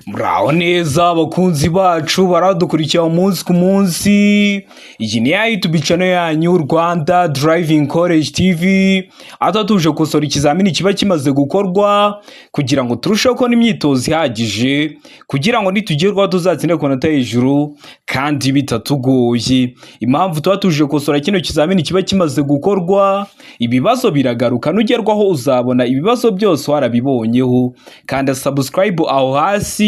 Muraho neza abakunzi bacu baradukurikira umunsi ku munsi. Iyi ni ya YouTube channel yanyu, Rwanda Driving College TV, aho tuje gukosora ikizamini kiba kimaze gukorwa kugira ngo turusheho kubona imyitozo ihagije, kugira ngo nitugerwaho tuzatsinde ku manota hejuru kandi bitatugoye. Impamvu tuba tuje gukosora kino kizamini kiba kimaze gukorwa, ibibazo biragaruka. Nugerwaho uzabona ibibazo byose warabibonyeho. Kanda subscribe aho hasi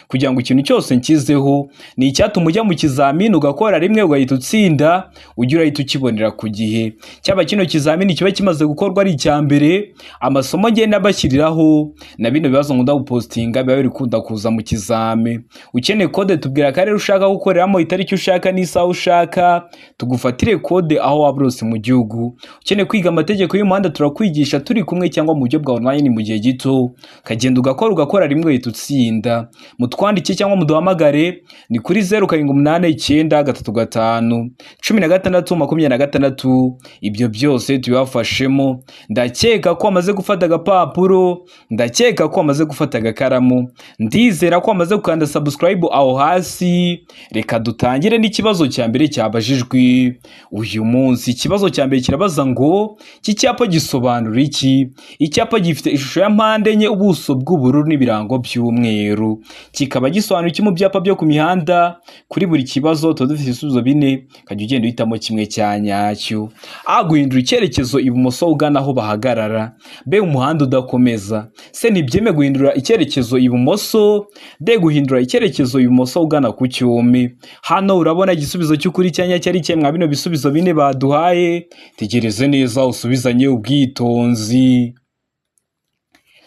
kugira ngo ikintu cyose nshyizeho ni icyatuma ujya mu kizamini ugakora rimwe ugahita utsinda, ujye urahita ukibonera ku gihe. Cyaba kino kizamini kiba kimaze gukorwa ari icya mbere, amasomo ngenda bashyiriraho na bino bibazo nkunda gupostinga biba biri kunda kuza mu kizami. Ukeneye kode, tubwira akarere ushaka gukoreramo, itariki ushaka n'isaha ushaka, tugufatire kode aho waba uri hose mu gihugu. Ukeneye kwiga amategeko y'umuhanda, turakwigisha turi kumwe cyangwa mu buryo bwa online mu gihe gito, ukagenda ugakora rimwe ugahita utsinda. Mutwandike cyangwa muduhamagare, ni kuri 0789351626. Ibyo byose tubibafashemo. Ndakeka ko wamaze gufata agapapuro, ndakeka ko wamaze gufata agakaramu, ndizera ko wamaze gukanda subscribe aho hasi. Reka dutangire n'ikibazo cya mbere cyabajijwe uyu munsi. Ikibazo cya mbere kirabaza ngo: iki cyapa gisobanura iki? Icyapa gifite ishusho ya mpande enye, ubuso bw'ubururu n'ibirango by'umweru, kikaba gisobanura iki mu byapa byo ku mihanda? Kuri buri kibazo tuba dufite ibisubizo bine, ukajya ugenda uhitamo kimwe cya nyacyo. A, guhindura icyerekezo ibumoso ugana aho bahagarara. B, umuhanda udakomeza. C, ntibyemewe guhindura icyerekezo ibumoso. D, guhindura icyerekezo ibumoso ugana ku cyumi. Hano urabona igisubizo cy'ukuri cya nyacyo ari kimwe bino bisubizo bine baduhaye. Tegereze neza usubizanye ubwitonzi.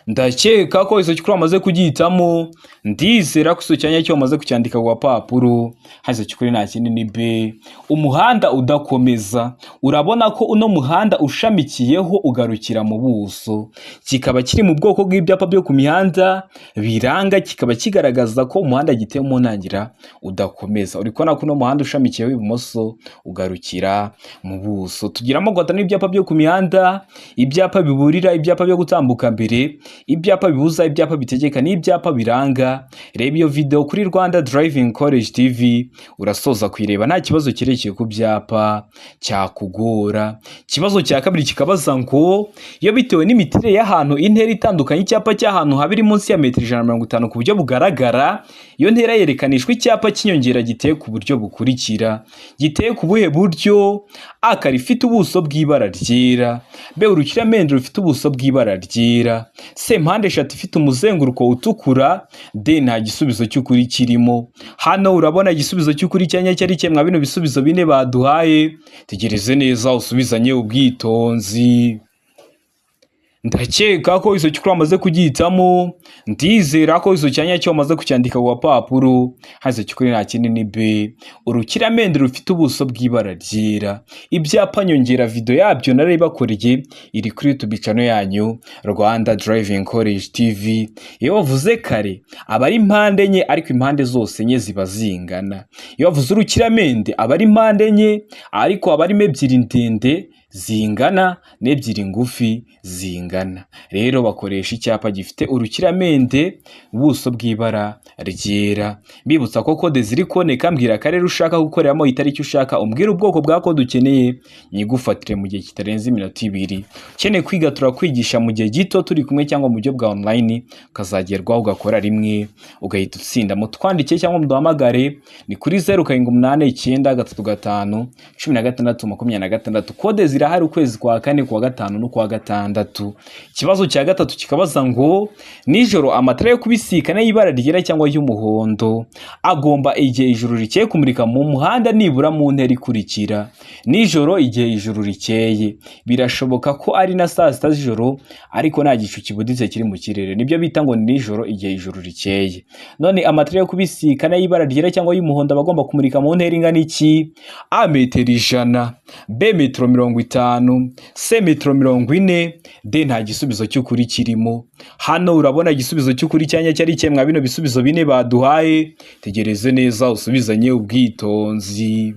Ndakeka ko icyo cy'ukuri wamaze kugihitamo, ndizera ko icyo cyanya cyo wamaze kucyandika ku gapapuro. Hano icyo cy'ukuri nta kindi, ni B, umuhanda udakomeza. Urabona ko uno muhanda ushamikiyeho ugarukira mu buso, kikaba kiri mu bwoko bw'ibyapa byo ku mihanda biranga, kikaba kigaragaza ko umuhanda giteye mu ntangira udakomeza. Uri kubona ko uno muhanda ushamikiyeho ibumoso ugarukira mu buso. Tugiramo guhata n'ibyapa byo ku mihanda: ibyapa biburira, ibyapa byo gutambuka mbere, ibyapa bibuza, ibyapa bitegeka n'ibyapa biranga. Reba iyo video kuri Rwanda Driving College TV, urasoza kuyireba nta kibazo cyerekeye ku byapa cyakugora. Ikibazo cya kabiri kikabaza ngo: iyo bitewe n'imiterere y'ahantu, intera itandukanye icyapa cy'ahantu haba iri munsi ya metero 150 ku buryo bugaragara, iyo ntera yerekanishwa icyapa cy'inyongera giteye ku buryo bukurikira. Giteye ku buhe buryo? A, kare ifite ubuso bw'ibara ryera. B, urukiramende rufite ubuso bw'ibara ryera. C, mpande eshatu ifite umuzenguruko utukura. D, nta gisubizo cy'ukuri kirimo. Hano urabona igisubizo cy'ukuri cyanya cyari kimwe bino bisubizo bine baduhaye. Tegereze neza usubizanye ubwitonzi. Ndakeka ko icyo cy'ukuri wamaze kugihitamo, ndizera ko icyo cyanya cyo wamaze kucyandika ku gapapuro. Hano icyo cy'ukuri nta kindi, ni B, urukiramende rufite ubuso bw'ibara ryera. Ibyapa nyongera, video yabyo narayibakoreye, iri kuri YouTube channel yanyu, Rwanda Driving College TV. Iyo bavuze kare aba ari impande enye, ariko impande zose enye ziba zingana. Iyo bavuze urukiramende aba ari impande enye, ariko aba arimo ebyiri ndende zingana n'ebyiri ngufi zingana. Rero bakoresha icyapa gifite urukiramende, ubuso bw'ibara ryera. Mbibutsa ko kode ziri kuboneka. Mbwira akarere ushaka gukoreramo, itariki ushaka, umbwire ubwoko bwa kode ukeneye, nyigufatire mu gihe kitarenze iminota 2. Ukeneye kwiga, turakwigisha mu gihe gito turi kumwe cyangwa mu buryo bwa online, ukazagerwaho ugakora rimwe ugahita utsinda. Mutwandike cyangwa muduhamagare, ni kuri 0789351626. Kode zirahari ukwezi kwa kane, kuwa gatanu no kuwa gatandatu. Ikibazo cya gatatu kikabaza ngo: nijoro amatara yo kubisikana y'ibara ryera cyangwa y'umuhondo agomba igihe ijoro rikeye kumurika mu muhanda nibura mu ntera ikurikira. Nijoro igihe ijoro rikeye, birashoboka ko ari na saa sita z'ijoro ariko nta gicu kibuditse kiri mu kirere, nibyo bita ngo ni nijoro igihe ijoro rikeye. None amatara yo kubisikana y'ibara ryera cyangwa y'umuhondo aba agomba kumurika mu ntera ingana iki? A, metero 100. B, metero 50. C, metero 40. D, nta gisubizo cy'ukuri kirimo. Hano urabona igisubizo cy'ukuri cyanya cyari kimwe bino bisubizo bine baduhaye. Tegereze neza usubizanye ubwitonzi.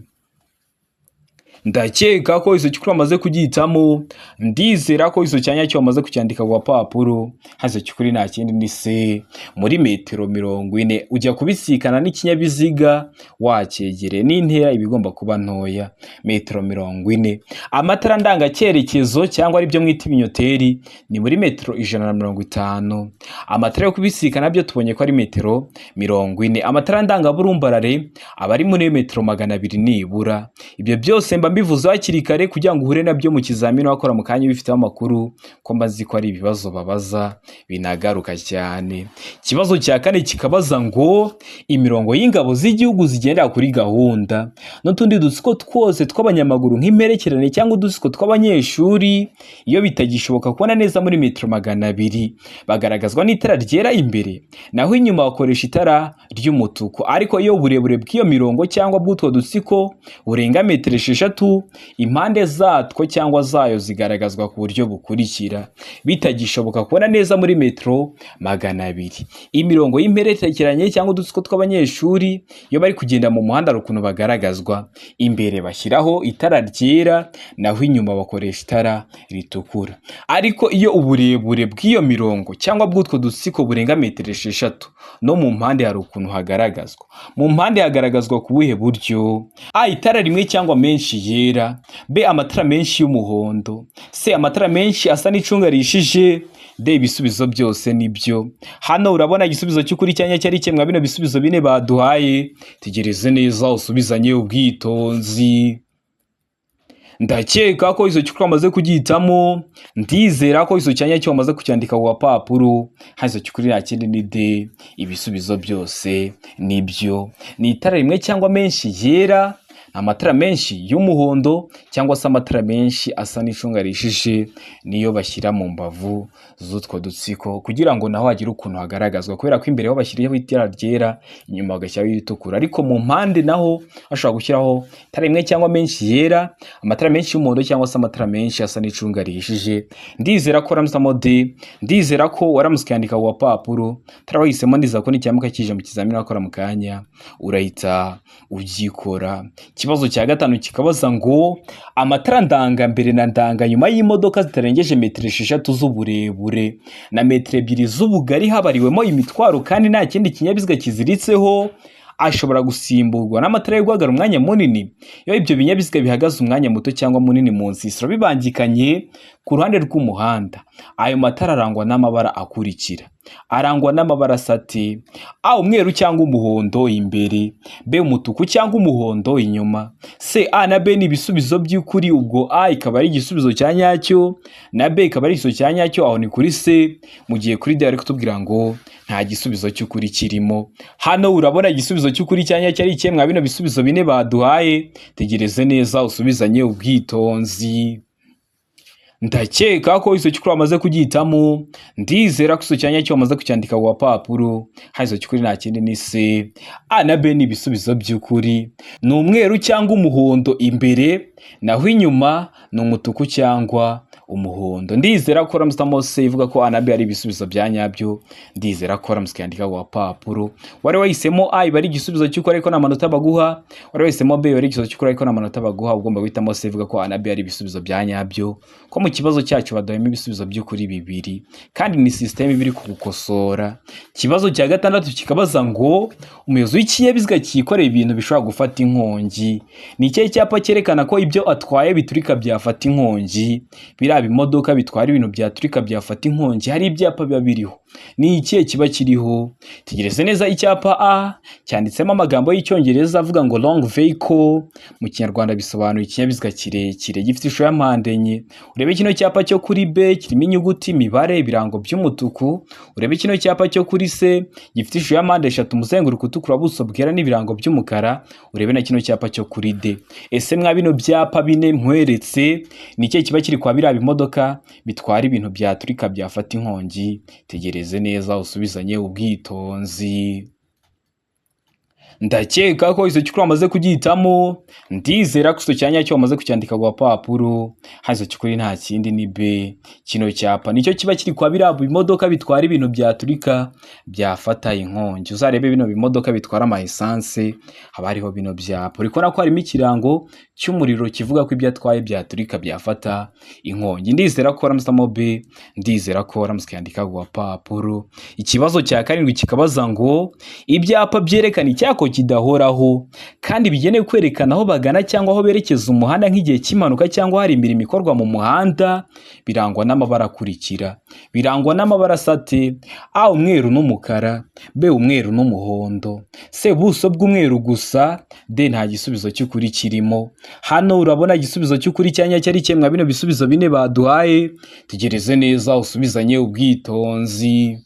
Ndakeka ko izo cyukuri wamaze kugihitamo. Ndizera ko izo cyanya cyo wamaze kucyandika ku gapapuro. Hazo cyukuri nta kindi ni C, muri metero 40 ujya kubisikana n'ikinyabiziga wakegereye, n'intera iba igomba kuba ntoya, metero 40. Amatara ndangacyerekezo cyangwa aribyo mwita ibinyoteri ni muri metero 150. Amatara yo kubisikana byo tubonye ko ari metero 40. Amatara ndangaburumbarare aba ari muri metero 200 nibura. Ibyo byose mba mbivuze hakiri kare kugira ngo uhure nabyo mu kizamini wakora mu kanya ubifiteho amakuru, ko mba nzi ko ari ibibazo babaza binagaruka cyane. Ikibazo cya kane kikabaza ngo imirongo y'ingabo z'igihugu zigendera kuri gahunda n'utundi dutsiko twose tw'abanyamaguru nk'imperekerane cyangwa udutsiko tw'abanyeshuri, iyo bitagishoboka kubona neza muri metero 200, bagaragazwa n'itara ryera imbere, naho inyuma bakoresha itara ry'umutuku. Ariko iyo uburebure bw'iyo mirongo cyangwa bw'utwo dutsiko burenga metero 6, impande zatwo cyangwa zayo zigaragazwa ku buryo bukurikira: bitagishoboka kubona neza muri metero 200, imirongo y'imperekeranye cyangwa udutsiko tw'abanyeshuri iyo bari kugenda mu muhanda hari ukuntu bagaragazwa: imbere bashyiraho itara ryera, naho inyuma bakoresha itara ritukura. Ariko iyo uburebure bw'iyo mirongo cyangwa bw'utwo dutsiko burenga metero 6, no mu mpande hari ukuntu hagaragazwa. Mu mpande hagaragazwa ku buhe buryo? A, itara rimwe cyangwa menshi yera; B, amatara menshi y'umuhondo; C, amatara menshi asa n'icunga rihishije; D, ibisubizo byose nibyo. Hano urabona igisubizo cy'ukuri cyanya cyari kimwe bino bisubizo bine baduhaye. Tegereze neza usubizanye ubwitonzi. Ndakeka ko izo cyukuri wamaze kugihitamo. Ndizera ko izo cyanya cyo wamaze kucyandika ku gapapuro. Hano cyukuri nta kindi ni D, ibisubizo byose nibyo. Ni itara rimwe cyangwa menshi yera, amatara menshi y'umuhondo cyangwa se amatara menshi asa n'icunga rihishije, niyo bashyira mu mbavu z'utwo dutsiko kugira ngo naho hagire ukuntu hagaragazwa, kubera ko imbere ho bashyiriyeho itara ryera, inyuma bagashyiraho iritukura. Ariko mu mpande naho bashobora gushyiraho itara rimwe cyangwa menshi yera, amatara menshi y'umuhondo cyangwa se amatara menshi asa n'icunga rihishije. Ndizera ko waramutse D, ndizera ko waramutse ukayandika ku gapapuro. Tarawahisemo, ndizera ko nicyamuka kije mu kizamini wakora mu kanya urahita ugikora. Ikibazo cya gatanu kikabaza ngo amatara ndanga mbere na ndanga nyuma y'imodoka zitarengeje metero 6 z'uburebure na metero 2 z'ubugari habariwemo imitwaro kandi nta kindi kinyabiziga kiziritseho, ashobora gusimburwa n'amatara yo guhagarara umwanya munini iyo ibyo binyabiziga bihagaze umwanya muto cyangwa munini mu nsisiro bibangikanye ku ruhande rw'umuhanda. Ayo matara arangwa n'amabara akurikira: arangwa n'amabara asa ate? A, umweru cyangwa umuhondo imbere; B, umutuku cyangwa umuhondo inyuma; C, A na B ni ibisubizo by'ukuri. Ubwo A ikaba ari igisubizo cya nyacyo na B ikaba ari igisubizo cya nyacyo, aho ni kuri C, mu gihe kuri D bari kutubwira ngo nta gisubizo cy'ukuri kirimo. Hano urabona igisubizo cy'ukuri cya nyacyo ari ikihe mwa bino bisubizo bine baduhaye? Tegereze neza usubizanye ubwitonzi. Ndakeka ko izo cyukuri wamaze kugihitamo. Ndizera ko izo cyanya cyo wamaze kucyandika ku gapapuro. Hano izo cyukuri nta kindi ni C, A na B ni ibisubizo by'ukuri. Ni umweru cyangwa umuhondo imbere, naho inyuma ni umutuku cyangwa umuhondo. Ndizera ko waramutse C ivuga ko A na B ari ibisubizo bya nyabyo. Ndizera ko waramutse ukayandika ku gapapuro. Wari wahisemo A iba ari igisubizo cy'ukuri ariko nta manota baguha. Wari wahisemo B iba ari igisubizo cy'ukuri ariko nta manota baguha. Ugomba guhitamo C ivuga ko A na B ari ibisubizo bya nyabyo, ko mu kibazo cyacu baduhayemo ibisubizo by'ukuri bibiri kandi ni sisiteme iba iri kugukosora. Ikibazo cya gatandatu kikabaza ngo umuyobozi w'ikinyabiziga cyikoreye ibintu bishobora gufata inkongi, ni ikihe cyapa cyerekana ko ibyo atwaye biturika byafata inkongi? Biriya bimodoka bitwara ibintu byaturika byafata inkongi, hari ibyapa biba biriho. Ni ikihe kiba kiriho? Tegereze neza. Icyapa A cyanditsemo amagambo y'Icyongereza avuga ngo long vehicle, mu Kinyarwanda bisobanuye ikinyabiziga kirekire gifite ishusho ya mpande enye. Urebe kino cyapa cyo kuri B kirimo inyuguti, imibare, ibirango by'umutuku. Urebe kino cyapa cyo kuri C gifite ishusho ya mpande eshatu, umuzenguruko utukura, ubuso bwera n'ibirango by'umukara. Urebe na kino cyapa cyo kuri D. Ese mwa bino byapa bine nkweretse, ni ikihe kiba kiri kwa biriya bimodoka bitwara ibintu byaturika byafata inkongi? Tegereze neza usubizanye ubwitonzi. Ndakeka ko icyo cy'ukuri wamaze kugihitamo. Ndizera ko icyo cyanya cyo wamaze kucyandika ku gapapuro. Hano icyo cy'ukuri nta kindi ni B. Kino cyapa nicyo kiba kiri kwa biriya bimodoka bitwara ibintu byaturika, byafata inkongi. Uzarebe bino bimodoka bitwara ama essence, haba hariho bino byapa. Uri kubona ko harimo ikirango cy'umuriro kivuga ko ibyo atwaye byaturika, byafata inkongi. Ndizera ko waramusamo B, ndizera ko waramutse ukayandika ku gapapuro. Ikibazo cya karindwi kikabaza ngo ibyapa byerekana icyako kidahoraho kandi bigenewe kwerekana aho bagana cyangwa aho berekeza umuhanda nk'igihe cy'impanuka cyangwa hari imirimo ikorwa mu muhanda birangwa n'amabara akurikira. Birangwa n'amabara asate: A, umweru n'umukara; B, umweru n'umuhondo; C, ubuso bw'umweru gusa; D, nta gisubizo cy'ukuri kirimo. Hano urabona igisubizo cy'ukuri cyanya cyari kimwe bino bisubizo bine baduhaye. Tegereze neza usubizanye ubwitonzi.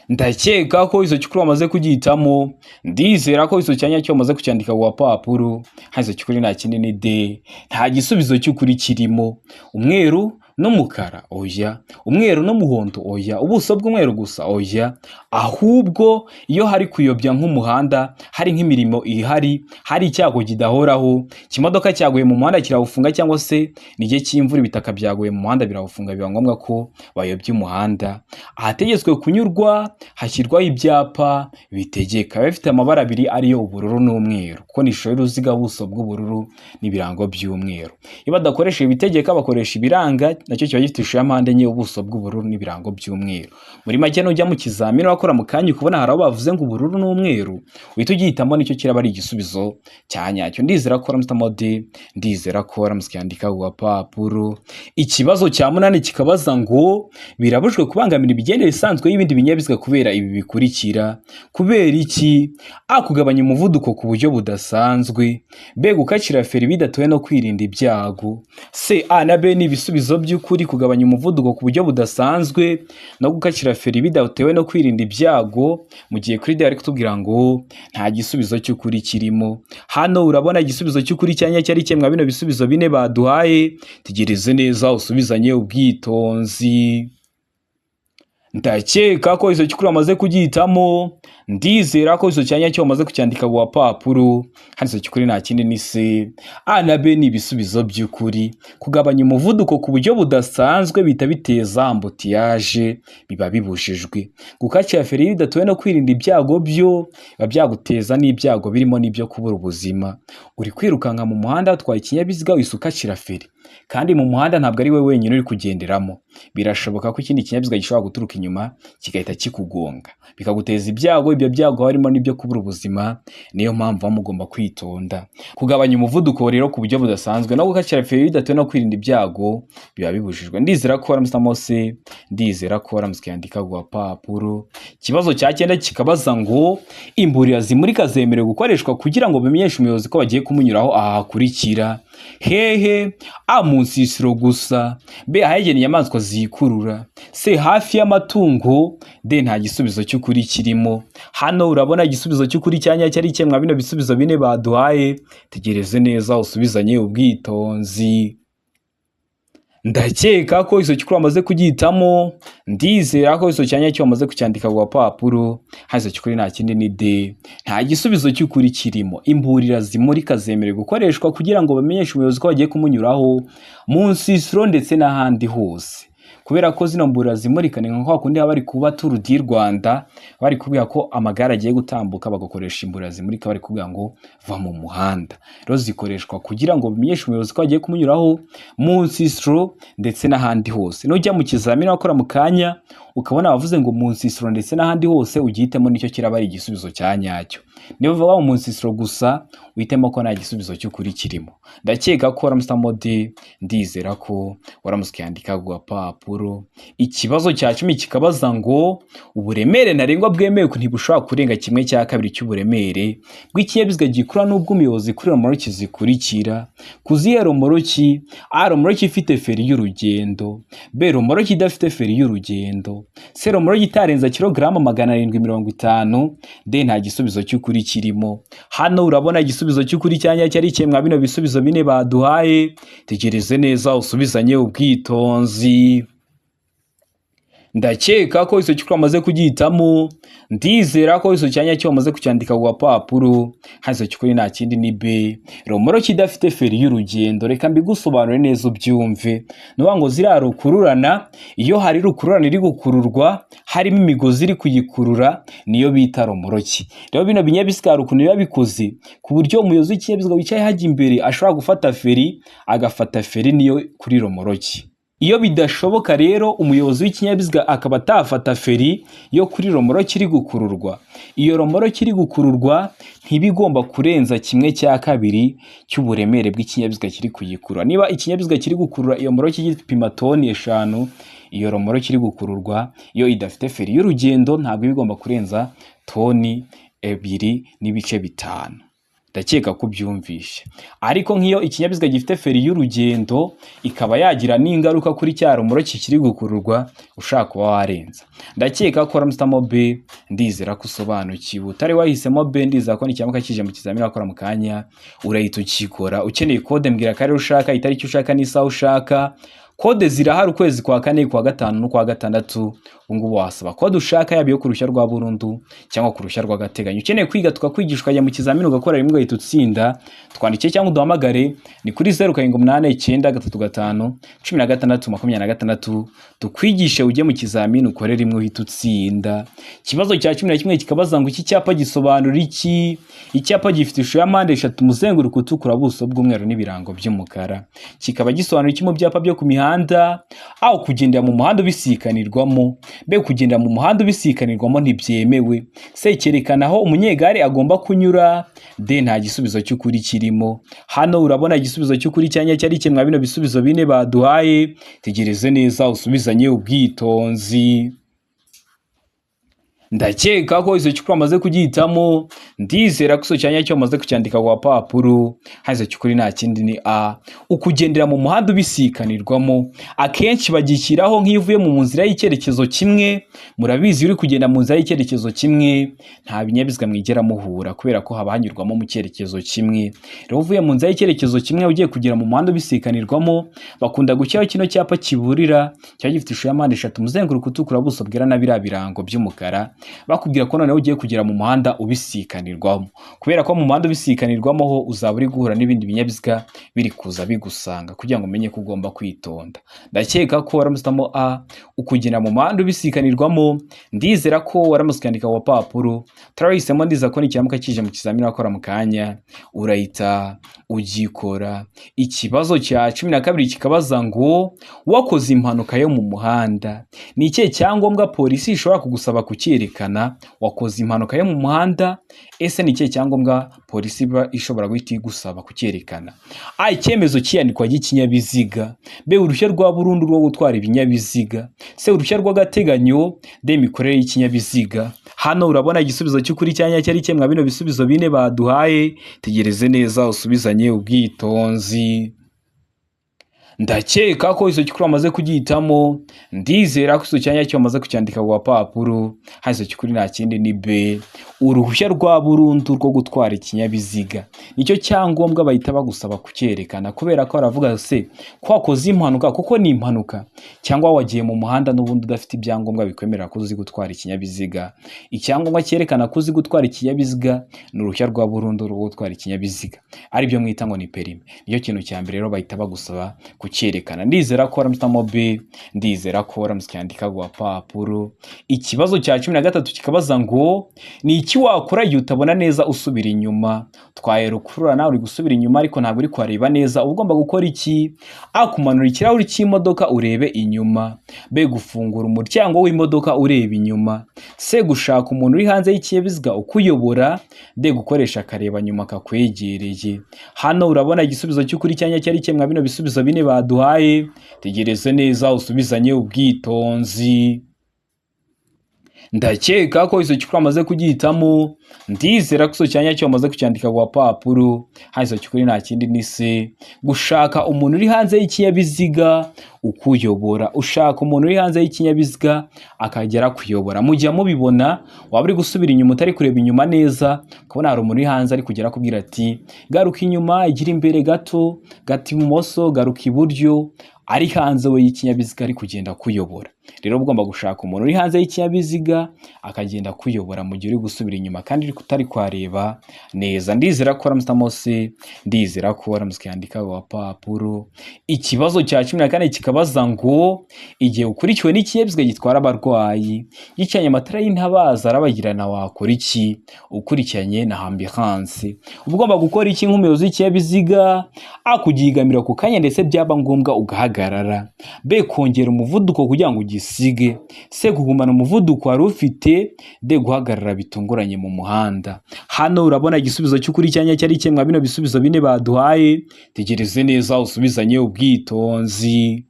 Ndakeka ko icyo cy'ukuri wamaze kugihitamo. Ndizera ko icyo cyanya cyo wamaze kucyandika ku gapapuro. Hano icyo cy'ukuri nta kindi ni D, nta gisubizo cy'ukuri kirimo. Umweru n'umukara, oya; umweru n'umuhondo, oya; ubuso bw'umweru gusa, oya. Ahubwo iyo hari kuyobya nk'umuhanda, hari nk'imirimo ihari, hari icyago kidahoraho, ikimodoka cyaguye mu muhanda kirawufunga, cyangwa se n'igihe cy'imvura ibitaka byaguye mu muhanda birawufunga, biba ngombwa ko bayobya umuhanda. Ahategetswe kunyurwa hashyirwaho ibyapa bitegeka, biba bifite amabara abiri ariyo ubururu n'umweru, kuko ni ishusho y'uruziga, ubuso bw'ubururu n'ibirango by'umweru. Iyo badakoresha ibitegeka bakoresha ibiranga, nacyo kiba gifite ishusho ya mpande enye, ubuso bw'ubururu n'ibirango by'umweru. Muri make, nujya mu kizamini wakora mu kanya ukubona hari aho bavuze ngo ubururu n'umweru, uhita ugihitamo, nicyo kiraba ari igisubizo cya nyacyo. Ndizera ko waramutse D, ndizera ko waramutse ukandika ku gapapuro. Ikibazo cya munani kikabaza ngo birabujijwe kubangamira imigendere isanzwe y'ibindi binyabiziga kubera ibi bikurikira. Kubera iki? A, kugabanya umuvuduko ku buryo budasanzwe; B, gukacira feri bidatewe no kwirinda ibyago; C, A na B ni ibisubizo by'ukuri, kugabanya umuvuduko ku buryo budasanzwe no gukacira feri bidatewe no kwirinda ibyago, mu gihe kuri D ari kutubwira ngo nta gisubizo cy'ukuri kirimo. Hano urabona igisubizo cy'ukuri cyanya cyari kimwe bino bisubizo bine baduhaye. Tegereze neza usubizanye ubwitonzi. Ndakeka ko icyo cy'ukuri wamaze kugihitamo. Ndizera ko icyo cyanya cyo wamaze kucyandika ku gapapuro. Hano icyo cy'ukuri nta kindi ni C. A na B ni ibisubizo by'ukuri. Kugabanya umuvuduko ku buryo budasanzwe bihita biteza embouteillage, biba bibujijwe. Gukacira feri bidatewe no kwirinda ibyago byo biba byaguteza n'ibyago birimo n'ibyo kubura ubuzima. Uri kwirukanka mu muhanda utwaye ikinyabiziga, uhise ukacira feri, kandi mu muhanda ntabwo ari we wenyine uri kugenderamo. Birashoboka ko ikindi kinyabiziga gishobora guturuka inyuma kigahita kikugonga, bikaguteza ibyago. Ibyo byago harimo n'ibyo kubura ubuzima. Niyo mpamvu muba mugomba kwitonda. Kugabanya umuvuduko rero ku buryo budasanzwe no gukacira feri bidatewe no kwirinda ibyago biba bibujijwe. Ndizera ko waramutse se, ndizera ko waramutse ukiyandika ku gapapuro. Ikibazo cya cyenda kikabaza ngo imburira zimurika zemerewe gukoreshwa kugira ngo bimenyeshe umuyobozi ko bagiye kumunyuraho aha hakurikira. Hehe? A, mu nsisiro gusa; B, ahagenewe inyamaswa zikurura; C, hafi y'amatungo; D, nta gisubizo cy'ukuri kirimo. Hano urabona igisubizo cy'ukuri cyanya cyari kimwe bino bisubizo bine baduhaye. Tegereze neza usubizanye ubwitonzi. Ndakeka ko icyo cy'ukuri wamaze kugihitamo. Ndizera ko icyo cyanya cyo wamaze kucyandika ku gapapuro. Hano icyo cy'ukuri nta kindi ni D, nta gisubizo cy'ukuri kirimo. Imburira zimurika zemerewe gukoreshwa kugira ngo bamenyeshe umuyobozi ko bagiye kumunyuraho mu nsisiro ndetse n'ahandi hose, kubera ko zino mburira zimurika ni nka kwa kundi haba bari kuba Tour du Rwanda, bari kubwira ko amagare agiye gutambuka, bagakoresha imburira zimurika bari kubwira ngo va mu muhanda. Rero zikoreshwa kugira ngo bimenyeshe umuyobozi ko bagiye kumunyuraho mu nsisiro ndetse n'ahandi hose. Nujya mu kizamini wakora mu kanya ukabona bavuze ngo mu nsisiro ndetse n'ahandi hose, ugihitemo, nicyo kiraba ari igisubizo cya nyacyo. Niba bavuga mu nsisiro gusa, uhitemo ko nta gisubizo cy'ukuri kirimo. Ndakeka ko waramutse D, ndizera ko waramutse ukiyandika ku gapapuro. Ikibazo cya 10 kikabaza ngo uburemere ntarengwa bwemewe ntibushobora kurenga 1/2 cy'uburemere bw'ikinyabiziga gikurura n'ubw'umuyobozi kuri romoroki zikurikira. Kuzihe romoroki? A, romoroki ifite feri y'urugendo; B, romoroki idafite feri y'urugendo; C, romoroki itarenza kilogaramu 750; D, nta gisubizo cy'ukuri kirimo. Hano urabona igisubizo cy'ukuri cyanya cyari kimwe bino bisubizo bine baduhaye. Tegereze neza usubizanye ubwitonzi. Ndakeka ko icyo cy'ukuri wamaze kugihitamo. Ndizera ko icyo cyanya cyo wamaze kucyandika ku gapapuro. Hano icyo cy'ukuri nta kindi ni B, romoroki idafite feri y'urugendo. Reka mbigusobanure neza ubyumve. Ni ukuvuga ngo ziriya rukururana, iyo hari rukururana iri gukururwa harimo imigozi iri kuyikurura, niyo bita romoroki. Rero bino binyabiziga hari ukuntu biba bikoze ku buryo umuyobozi w'ikinyabiziga wicaye hajya imbere ashobora gufata feri, agafata feri niyo kuri romoroki. Iyo bidashoboka rero, umuyobozi w'ikinyabiziga akaba atafata feri yo kuri romoroki iri gukururwa, iyo romoroki iri gukururwa ntiba igomba kurenza 1/2 cy'uburemere bw'ikinyabiziga kiri kuyikurura. Niba ikinyabiziga kiri gukurura iyo romoroki gipima toni 5, iyo romoroki iri gukururwa iyo idafite feri y'urugendo ntabwo iba igomba kurenza toni 2.5. Ndakeka ko ubyumvishe. Ariko nk'iyo ikinyabiziga gifite feri y'urugendo ikaba yagira n'ingaruka kuri cya romoroki kiri gukururwa, ushaka kuba warenza. Ndakeka ko waramutse B, ndizera ko usobanukiwe. Utari wahisemo B, ndizera ko nikiramuka kije mu kizamini wakora mu kanya urahita ukikora. Ukeneye kode, mbwira akarere ushaka, itariki ushaka n'isaha ushaka. Kode zirahari ukwezi kwa kane, kwa gatanu no kwa gatandatu. Ubu ngubu wasaba kode ushaka, yaba iyo ku ruhushya rwa burundu cyangwa ku ruhushya rw'agateganyo. Ukeneye kwiga tukakwigisha ukajya mu kizamini ugakora rimwe ugahita utsinda, twandike cyangwa uduhamagare ni kuri 0789351626, tukwigishe ujye mu kizamini ukore rimwe uhita utsinda. Ikibazo cya 11 kikabaza ngo iki cyapa gisobanura iki? Icyapa gifite ishusho ya mpande eshatu, umuzenguruko utukura, ubuso bw'umweru n'ibirango by'umukara, kikaba gisobanura iki mu byapa byo ku mihanda? Aho kugendera mu muhanda ubisikanirwamo. B, kugendera mu muhanda ubisikanirwamo ntibyemewe. C, cyerekana aho umunyegare agomba kunyura. D, nta gisubizo cy'ukuri kirimo. Hano urabona igisubizo cy'ukuri cyanya cyari kimwe bino bisubizo bine baduhaye. Tegereze neza usubizanye ubwitonzi. Ndakeka ko icyo cy'ukuri wamaze kugihitamo. Ndizera ko icyo cyanya cyo wamaze kucyandika ku gapapuro. Hano icyo cy'ukuri nta kindi ni A, ukugendera mu muhanda ubisikanirwamo. Akenshi bagishyiraho nk'iyo uvuye mu nzira y'icyerekezo kimwe. Murabizi, iyo uri kugenda mu nzira y'icyerekezo kimwe nta binyabiziga mwigera muhura, kubera ko haba hanyurwamo mu cyerekezo kimwe. Rero uvuye mu nzira y'icyerekezo kimwe ugiye kugera mu muhanda ubisikanirwamo, bakunda gushyiraho kino cyapa kiburira cyaba gifite ishusho ya mpande eshatu, umuzenguruko utukura, ubuso bwera na biriya birango by'umukara, bakubwira ko noneho ugiye kugera mu muhanda ubisikanirwamo. Kubera ko mu muhanda ubisikanirwamo ho uzaba uri guhura n'ibindi binyabiziga biri kuza bigusanga, kugira ngo umenye ko ugomba kwitonda. Ndakeka ko waramusitamo A, ukugenda mu muhanda ubisikanirwamo. Ndizera ko waramutse ukandika ku gapapuro. Turahisemo, ndizera ko nikiramuka kije mu kizamini wakora mu kanya urahita ugikora. Ikibazo cya 12 kikabaza ngo wakoze impanuka yo mu muhanda, ni ikihe cyangombwa polisi ishobora kugusaba kucyerekana? Wakoze impanuka yo mu muhanda, ese ni ikihe cyangombwa polisi iba ishobora guhita igusaba kucyerekana? A, icyemezo cy'iyandikwa ry'ikinyabiziga. B, uruhushya rwa burundu rwo gutwara ibinyabiziga. C, uruhushya rw'agateganyo. D, imikorere y'ikinyabiziga. Hano urabona igisubizo cy'ukuri cyanya cyari kimwe bino bisubizo bine baduhaye. Tegereze neza usubizanye ubwitonzi. Ndakeka ko icyo cy'ukuri wamaze kugihitamo. Ndizera ko icyo cyanya cyo wamaze kucyandika ku gapapuro. Hano icyo cy'ukuri nta kindi ni B, uruhushya rwa burundu rwo gutwara ikinyabiziga. Nicyo cyangombwa bahita bagusaba kucyerekana, kubera ko baravuga se ko wakoze impanuka kuko ni impanuka, cyangwa wagiye mu muhanda n'ubundi udafite ibyangombwa bikwemerera ko uzi gutwara ikinyabiziga. Icyangombwa cyerekana ko uzi gutwara ikinyabiziga ni uruhushya rwa burundu rwo gutwara ikinyabiziga, aribyo mwita ngo ni perime. Nicyo kintu cya mbere rero bahita bagusaba kucyerekana. Ndizera ko waramusitamo B, ndizera ko waramutse ucyandika ku gapapuro. Ikibazo cya 13 kikabaza ngo ni iki wakora igihe utabona neza usubira inyuma? Twaye rukururana, uri gusubira inyuma ariko ntabwo uri kuhareba neza, uba ugomba gukora iki? A, kumanura ikirahuri cy'imodoka urebe inyuma. B, gufungura umuryango w'imodoka ureba inyuma. C, gushaka umuntu uri hanze y'ikinyabiziga ukuyobora. D, gukoresha akareba nyuma kakwegereye. Hano urabona igisubizo cy'ukuri cyanya cyari kimwe bino bisubizo bine baduhaye. Tegereze neza usubizanye ubwitonzi. Ndakeka ko icyo cy'ukuri wamaze kugihitamo. Ndizera ko icyo cyanya cyo wamaze kucyandika ku gapapuro. Hano icyo cy'ukuri nta kindi ni C, gushaka umuntu uri hanze y'ikinyabiziga ukuyobora. Ushaka umuntu uri hanze y'ikinyabiziga akagera kuyobora. Mujya mubibona, waba uri gusubira inyuma utari kureba inyuma neza, ukabona hari umuntu uri hanze ari kugera akubwira ati garuka inyuma, igira imbere gato, gata ibumoso, garuka iburyo. ari hanze we y'ikinyabiziga ari kugenda akuyobora. Rero ugomba gushaka umuntu uri hanze y'ikinyabiziga akagenda akuyobora mu gihe uri gusubira inyuma kandi utari kwareba neza. Ndizera ko waramutse se, ndizera ko waramutse ukandika papuro. Ikibazo cya 14 kikabaza ngo igihe ukurikiwe n'ikinyabiziga gitwara abarwayi gicanye amatara y'intabaza arabagirana wakora iki? Ukurikiranye na ambulance uba ugomba gukora iki nk'umuyobozi w'ikinyabiziga? A, kugigamira ku kanya ndetse byaba ngombwa ugahagarara. B, kongera umuvuduko kugira ngo ugisige. C, kugumana umuvuduko wari ufite. D, guhagarara bitunguranye mu muhanda. Hano urabona igisubizo cy'ukuri cyanya cyari kimwe bino bisubizo bine baduhaye. Tegereze neza usubizanye ubwitonzi.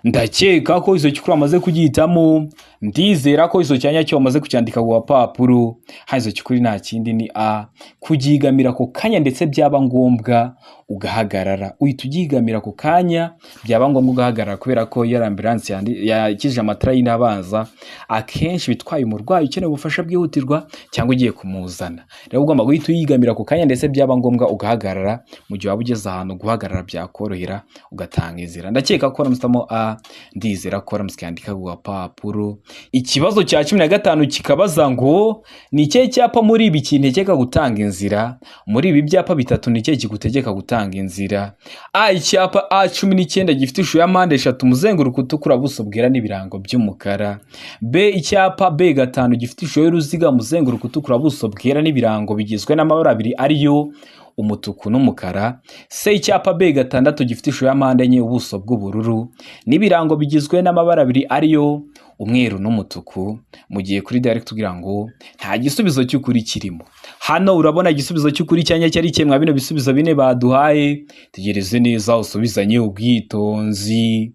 Ndakeka ko izo cyukuri wamaze kugihitamo. Ndizera ko izo cyanya cyo wamaze kucyandika ku gapapuro. Hano izo cyukuri nta kindi ni A, kugigamira ako kanya ndetse byaba ngombwa ugahagarara. Uhita ugigamira ako kanya, byaba ngombwa ugahagarara, kubera ko iyo ambulance yakije amatara y'intabaza akenshi bitwaye umurwayi ukeneye ubufasha bwihutirwa cyangwa ugiye kumuzana. Rero ugomba guhita uyigamira ako kanya ndetse byaba ngombwa ugahagarara mu gihe waba ugeze ahantu guhagarara byakorohera, ugatanga inzira. Ndakeka ko waramutse A, ndizera ko waramutse ukandika ku gapapuro. Ikibazo cya 15 kikabaza ngo ni ikihe cyapa muri ibi kintegeka gutanga inzira? Muri ibi byapa bitatu ni ikihe kigutegeka gutanga inzira? A, icyapa A 19 gifite ishusho ya mpande eshatu, umuzenguruko utukura, ubuso bwera n'ibirango by'umukara. B, icyapa B 5 gifite ishusho y'uruziga, umuzenguruko utukura, ubuso bwera n'ibirango bigizwe n'amabara abiri ariyo umutuku n'umukara. C, icyapa B 6 gifite ishusho ya mpande enye, ubuso bw'ubururu n'ibirango bigizwe n'amabara abiri ariyo umweru n'umutuku. Mu gihe kuri D ari kutubwira ngo nta gisubizo cy'ukuri kirimo. Hano urabona igisubizo cy'ukuri cyanya cyari kimwe bino bisubizo bine baduhaye. Tegereze neza usubizanye ubwitonzi.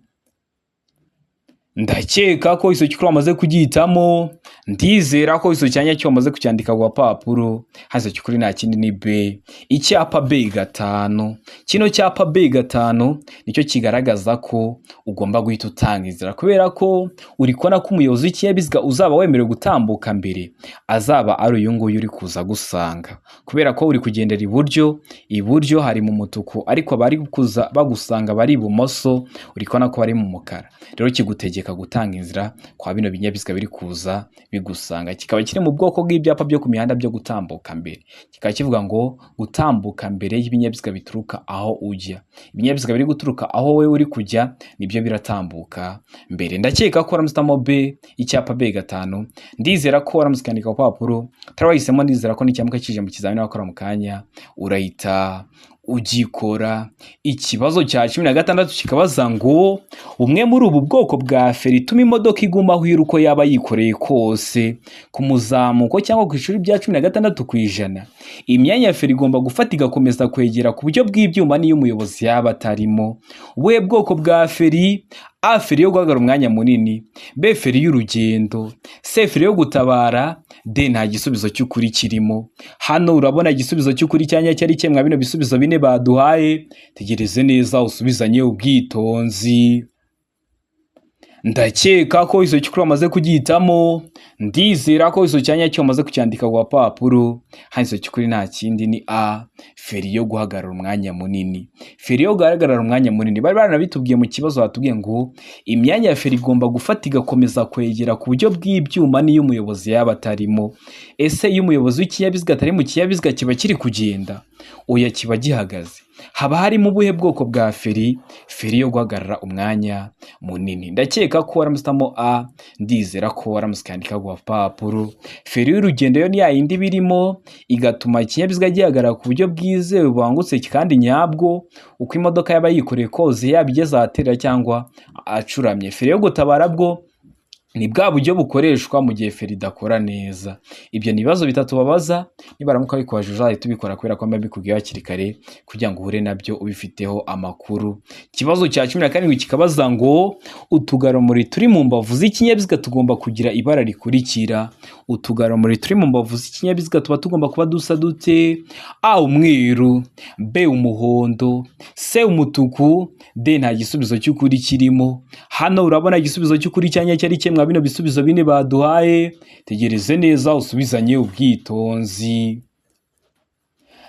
Ndakeka ko iso cy'ukuri wamaze kugihitamo. Ndizera ko iso cyanya cyo wamaze kucyandika ku gapapuro. Hano iso cy'ukuri nta kindi ni B, icyapa B 5. Kino cyapa B 5 nicyo kigaragaza ko ugomba guhita utanga inzira, kubera ko uri kubona ko umuyobozi w'ikinyabiziga uzaba wemerewe gutambuka mbere azaba ari uyu nguyu uri kuza gusanga, kubera ko uri kugendera iburyo, iburyo hari mu mutuku, ariko abari kuza bagusanga bari ibumoso uri kubona ko bari mu mukara. Rero kigutegeka gutanga inzira kwa bino binyabiziga biri kuza bigusanga. Kikaba kiri mu bwoko bw'ibyapa byo ku mihanda byo gutambuka mbere, kikaba kivuga ngo gutambuka mbere y'ibinyabiziga bituruka aho ujya. Ibinyabiziga biri guturuka aho wowe uri kujya nibyo biratambuka mbere. Ndakeka ko waramutse B, icyapa B 5. Ndizera ko waramutse ukandika ku papuro utari wahisemo. Ndizera ko nicyamuka kije mu kizamini wakora mu kanya urahita ugikora. Ikibazo cya 16 kikabaza ngo umwe muri ubu bwoko bwa feri ituma imodoka iguma aho iri uko yaba yikoreye kose ku muzamuko cyangwa ku ishuri bya 16%, imyanya ya feri igomba gufata igakomeza kwegera ku buryo bw'ibyuma n'iyo umuyobozi yaba atarimo. Ubuhe bwoko bwa feri? A, feri yo guhagarara umwanya munini. B, feri y'urugendo. C, feri yo gutabara. D, nta gisubizo cy'ukuri kirimo. Hano urabona igisubizo cy'ukuri cyanya cyari kimwe bino bisubizo bine baduhaye. Tegereze neza usubizanye ubwitonzi. Ndakeka ko iso cy'ukuri wamaze kugihitamo. Ndizera ko iso cyanya cyo wamaze kucyandika ku gapapuro. Hano iso cy'ukuri nta kindi ni A, feri yo guhagarara umwanya munini. Feri yo guhagarara umwanya munini bari baranabitubwiye mu kibazo, batubwiye ngo imyanya ya feri igomba gufata igakomeza kwegera ku buryo bw'ibyuma n'iyo umuyobozi yaba atarimo. Ese iyo umuyobozi w'ikinyabiziga atari mu kinyabiziga kiba kiri kugenda? Oya, kiba gihagaze. Haba harimo ubuhe bwoko bwa feri? Feri yo guhagarara umwanya munini. Ndakeka ko waramusitamo A, ndizera ko waramutse ukandika ku gapapuro. Feri y'urugendo yo ni ya yindi birimo igatuma ikinyabiziga gihagarara ku buryo bwizewe, bubangutse kandi nyabwo, uko imodoka yaba yikoreye kose, yaba igeze ahaterera cyangwa acuramye. Feri yo gutabara bwo ni bwa buryo bukoreshwa mu gihe feri idakora neza. Ibyo ni ibibazo bitatu babaza. Nibaramuka bikubajije uzahita ubikora, kubera ko mba mbikubwiye hakiri kare kugira ngo uhure nabyo ubifiteho amakuru. Ikibazo cya 17 kikabaza ngo utugarurumuri turi mu mbavu z'ikinyabiziga tugomba kugira ibara rikurikira. Utugarurumuri turi mu mbavu z'ikinyabiziga tuba tugomba kuba dusa dute? A, umweru. B, umuhondo. C, umutuku. D, nta gisubizo cy'ukuri kirimo. Hano urabona igisubizo cy'ukuri cyanya cyari kimwe bino bisubizo bine baduhaye. Tegereze neza usubizanye ubwitonzi.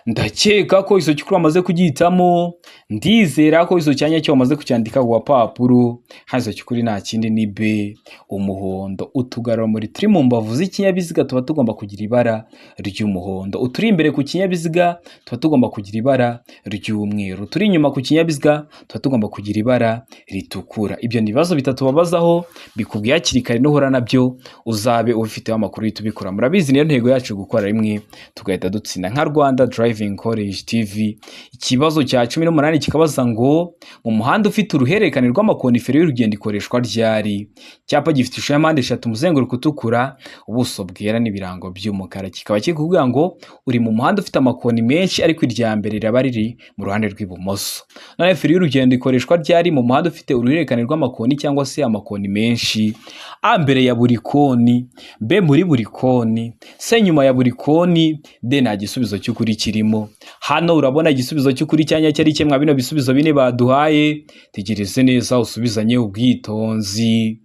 Ndakeka ko iso cy'ukuri wamaze kugihitamo. Ndizera ko iso cyanya cyo wamaze kucyandika ku gapapuro. Hano iso cy'ukuri nta kindi ni B, umuhondo. Utugarurarumuri turi mu mbavu z'ikinyabiziga tuba tugomba kugira ibara ry'umuhondo. Uturi imbere ku kinyabiziga tuba tugomba kugira ibara ry'umweru. Uturi inyuma ku kinyabiziga tuba tugomba kugira ibara ritukura. Ibyo ni ibibazo bitatu babazaho, bikubwiye hakiri kare, nuhura nabyo uzabe ubifiteho amakuru uhita ubikora. Murabizi, niyo ntego yacu, gukora rimwe tugahita dutsinda nka Rwanda Driving College TV. Ikibazo cya 18 kikabaza ngo: mu muhanda ufite uruhererekane rw'amakoni, feri y'urugendo ikoreshwa ryari? Icyapa gifite ishusho ya mpande eshatu, umuzenguruko utukura, ubuso bwera n'ibirango by'umukara. Kikaba kikubwira ngo uri mu muhanda ufite amakoni menshi, ariko irya mbere riraba riri mu ruhande rw'ibumoso. None feri y'urugendo ikoreshwa ryari mu muhanda ufite uruhererekane rw'amakoni cyangwa se amakoni menshi? A, mbere ya buri koni; B, muri buri koni; C, nyuma ya buri koni; D, nta gisubizo cy'ukuri kirimo. Hano urabona igisubizo cy'ukuri cyanya cyari kimwe bino bisubizo bine baduhaye. Tegereze neza usubizanye ubwitonzi.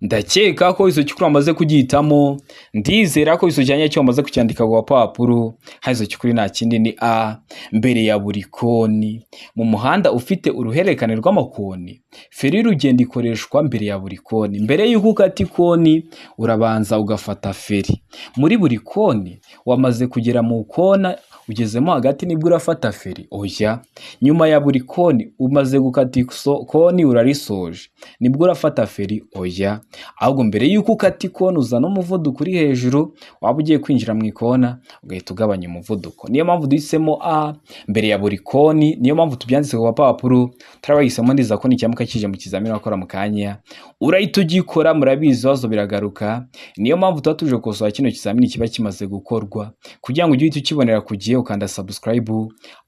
Ndakeka ko iso cy'ukuri wamaze kugihitamo. Ndizera ko iso cyanya cyo wamaze kucyandika ku gapapuro. Hano iso cy'ukuri nta kindi ni A, mbere ya buri koni. Mu muhanda ufite uruhererekane rw'amakoni, feri y'urugendo ikoreshwa mbere ya buri koni. Mbere y'uko ukata ikoni urabanza ugafata feri. Muri buri koni, wamaze kugera mu kona, ugezemo hagati, nibwo urafata feri? Oya. Nyuma ya buri koni, umaze gukata koni urarisoje, nibwo urafata feri? Oya. Ahubwo mbere y'uko ukata ikona uzana umuvuduko uri hejuru, waba ugiye kwinjira mu ikona ugahita ugabanya umuvuduko. Niyo mpamvu duhisemo A, mbere ya buri koni. Niyo mpamvu tubyanditse ku gapapuro. Turabahisemo, ndiza ko nicyamuka kije mu kizamini wakora mu kanya urahita ugikora. Murabizi, ibibazo biragaruka, niyo mpamvu tuba tuje gukosora kino kizamini kiba kimaze gukorwa kugira ngo ujye uhita ukibonera ku gihe. Ukanda subscribe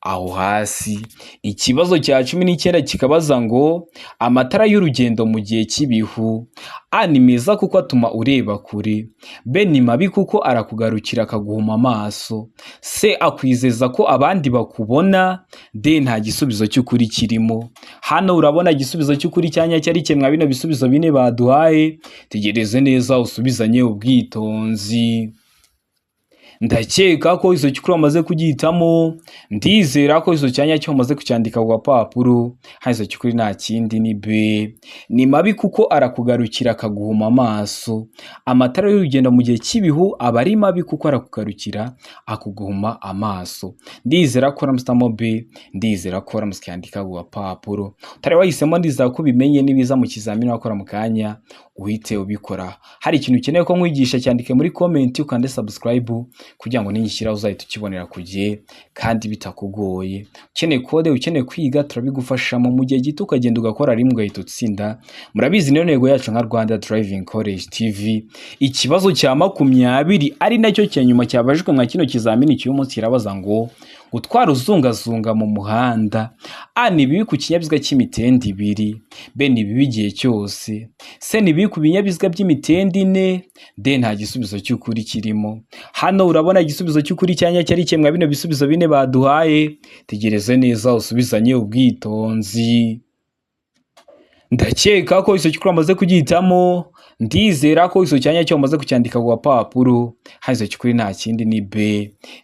aho hasi. Ikibazo cya 19 kikabaza ngo: amatara y'urugendo mu gihe cy'ibihu, A, ni meza kuko atuma ureba kure; B, ni mabi kuko arakugarukira akaguhuma amaso; C, akwizeza ko abandi bakubona; D, nta gisubizo cy'ukuri kirimo. Hano urabona igisubizo cy'ukuri cyanya cyari kimwe bino bisubizo bine baduhaye. Tegereze neza usubizanye ubwitonzi. Ndakeka ko iso cy'ukuri wamaze kugihitamo. Ndizera ko iso cyanya cyo wamaze kucyandika ku gapapuro. Hano iso cy'ukuri nta kindi ni B, ni mabi kuko arakugarukira akaguhuma amaso. Amatara y'urugendo mu gihe cy'ibihu aba ari mabi kuko arakugarukira akuguhuma amaso. Ndizera ko uramusitamo B, ndizera ko uramusi cyandika ku gapapuro. Utari wahisemo, ndizera ko ubimenye, nibiza mu kizamini wakora mu kanya uhite ubikora. Hari ikintu ukeneye ko nkwigisha, cyandike muri comment, ukande subscribe kugira ngo nigishyiraho uzahita ukibonera ku gihe kandi bitakugoye. Ukeneye kode, ukeneye kwiga, turabigufashamo mu gihe gito, ukagenda ugakora rimwe ugahita utsinda. Murabizi, niyo ntego yacu nka Rwanda Driving College TV. Ikibazo cya 20, ari nacyo cya nyuma cyabajijwe mwa kino kizamini cy'uyu munsi, kirabaza ngo: gutwara uzungazunga mu muhanda, A, ni bibi ku kinyabiziga cy'imitende ibiri; B, ni bibi igihe cyose; C, ni bibi ku binyabiziga by'imitende ine; D, nta gisubizo cy'ukuri kirimo. Hano urabona igisubizo cy'ukuri cyanya cyari kimwe bino bisubizo bine baduhaye. Tegereze neza usubizanye ubwitonzi. Ndakeka ko iso cy'ukuri wamaze kugihitamo. Ndizera ko iso cyanya cyo wamaze kucyandika ku gapapuro. Hano iso cy'ukuri nta kindi ni B,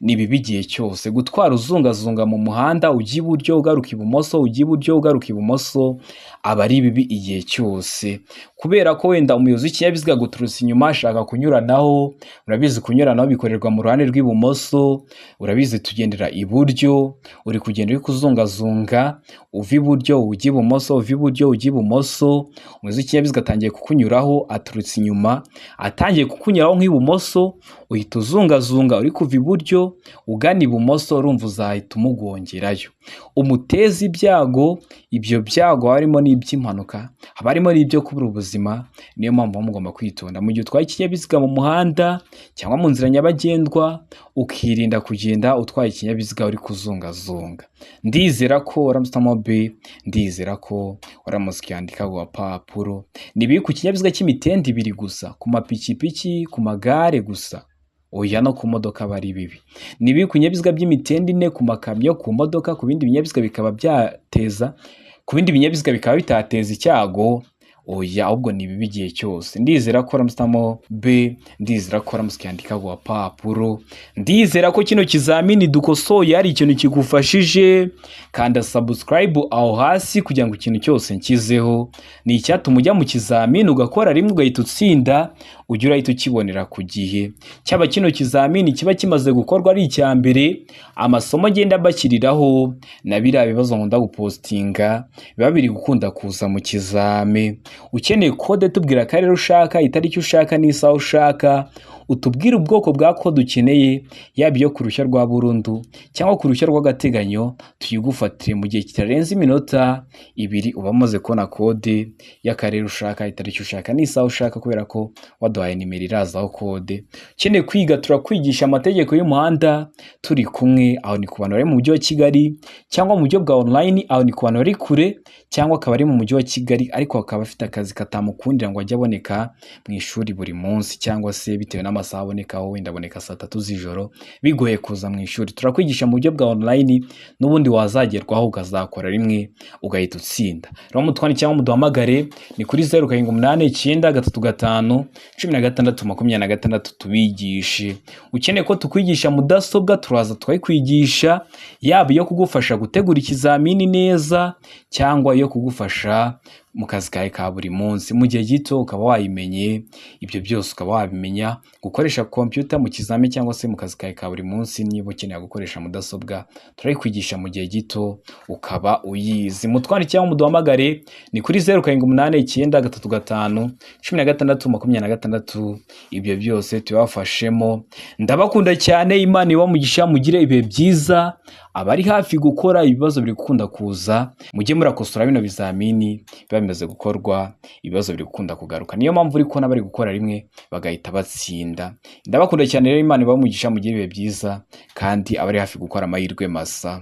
ni bibi igihe cyose. Gutwara uzungazunga mu muhanda, ujya iburyo ugaruka ibumoso, ujya iburyo ugaruka ibumoso, aba ari bibi igihe cyose, kubera ko wenda umuyobozi w'ikinyabiziga aguturutse inyuma ashaka kunyuranaho. Urabizi, kunyuranaho bikorerwa mu ruhande rw'ibumoso. Urabizi, tugendera iburyo. Uri kugenda uri kuzungazunga, uva iburyo ujya ibumoso, uva iburyo ujya ibumoso, umuyobozi w'ikinyabiziga atangiye kukunyuraho, aturutse inyuma, atangiye kukunyuraho nk'ibumoso, uhita uzungazunga uri kuva iburyo ugana ibumoso. Urumva uzahita umugongerayo, umuteza ibyago. Ibyo byago harimo n'iby'impanuka, haba harimo n'ibyo kubura ubuzima. Niyo mpamvu muba mugomba kwitonda mu gihe utwaye ikinyabiziga mu muhanda cyangwa mu nzira nyabagendwa, ukirinda kugenda utwaye ikinyabiziga uri kuzungazunga. Ndizera ko waramusitamo B, ndizera ko waramutse ukiyandika ku gapapuro. Ni bibi ku kinyabiziga cy'imitende ibiri gusa, ku mapikipiki, ku magare gusa? Oya, no ku modoka aba ari bibi. Ni bibi ku binyabiziga by'imitende ine, ku makamyo, ku modoka, ku bindi binyabiziga bikaba byateza, ku bindi binyabiziga bikaba bitateza icyago? Oya, ahubwo ni bibi igihe cyose. Ndizera ko uramusitamo B, ndizera ko uramusikandika ku gapapuro. Ndizera ko kino kizamini dukosoye hari ikintu kigufashije. Kanda subscribe aho hasi kugira ngo ikintu cyose nkizeho ni icyatuma ujya mu kizamini ugakora rimwe ugahita utsinda, ujye urahita ukibonera ku gihe. Cyaba kino kizamini kiba kimaze gukorwa ari icya mbere, amasomo ngenda mbashyiriraho na biriya bibazo nkunda gupostinga biba biri gukunda kuza mu kizame. Ukeneye kode, tubwira akarere ushaka, itariki ushaka n'isaha ushaka, utubwire ubwoko bwa kode ukeneye, yaba iyo ku ruhushya rwa burundu cyangwa ku ruhushya rw'agateganyo, tuyigufatire mu gihe kitarenze iminota 2, uba umaze kubona kode y'akarere ushaka, itariki ushaka n'isaha ushaka, kubera ko waduhaye nimero irazaho kode. Ukeneye kwiga, turakwigisha amategeko y'umuhanda turi kumwe. Aho ni ku bantu bari mu mujyi wa Kigali, cyangwa mu buryo bwa online. Aho ni ku bantu bari kure, cyangwa akaba ari mu mujyi wa Kigali ariko akaba afite akazi katamukundira ngo ajye aboneka mu ishuri buri munsi, cyangwa se bitewe n'amasaha abonekaho, wenda aboneka saa 3 z'ijoro, bigoye kuza mu ishuri. Turakwigisha mu buryo bwa online, n'ubundi wazagerwaho ukazakora rimwe ugahita utsinda. Rero mutwandikire cyangwa muduhamagare, ni kuri 0789351626 tubigishe. Ukeneye ko tukwigisha mudasobwa, turaza tukayikwigisha, yaba iyo kugufasha gutegura ikizamini neza cyangwa iyo kugufasha mu kazi kawe ka buri munsi, mu gihe gito ukaba wayimenye. Ibyo byose ukaba wabimenya gukoresha computer mu kizami cyangwa se mu kazi kawe ka buri munsi. Niba ukeneye gukoresha mudasobwa, turayikwigisha mu gihe gito ukaba uyizi. Mutwandikire cyangwa muduhamagare, ni kuri 0789351626. Ibyo byose tubafashemo. Ndabakunda cyane, Imana ibamugisha, mugire ibihe byiza. Abari hafi gukora ibibazo biri gukunda kuza, mujye murakosora bino bizamini biba bimaze gukorwa. Ibibazo biri gukunda kugaruka, niyo mpamvu uri kubona bari gukora rimwe bagahita batsinda. Ndabakunda cyane rero, Imana ibamugisha, mugire ibihe byiza, kandi abari hafi gukora amahirwe masa.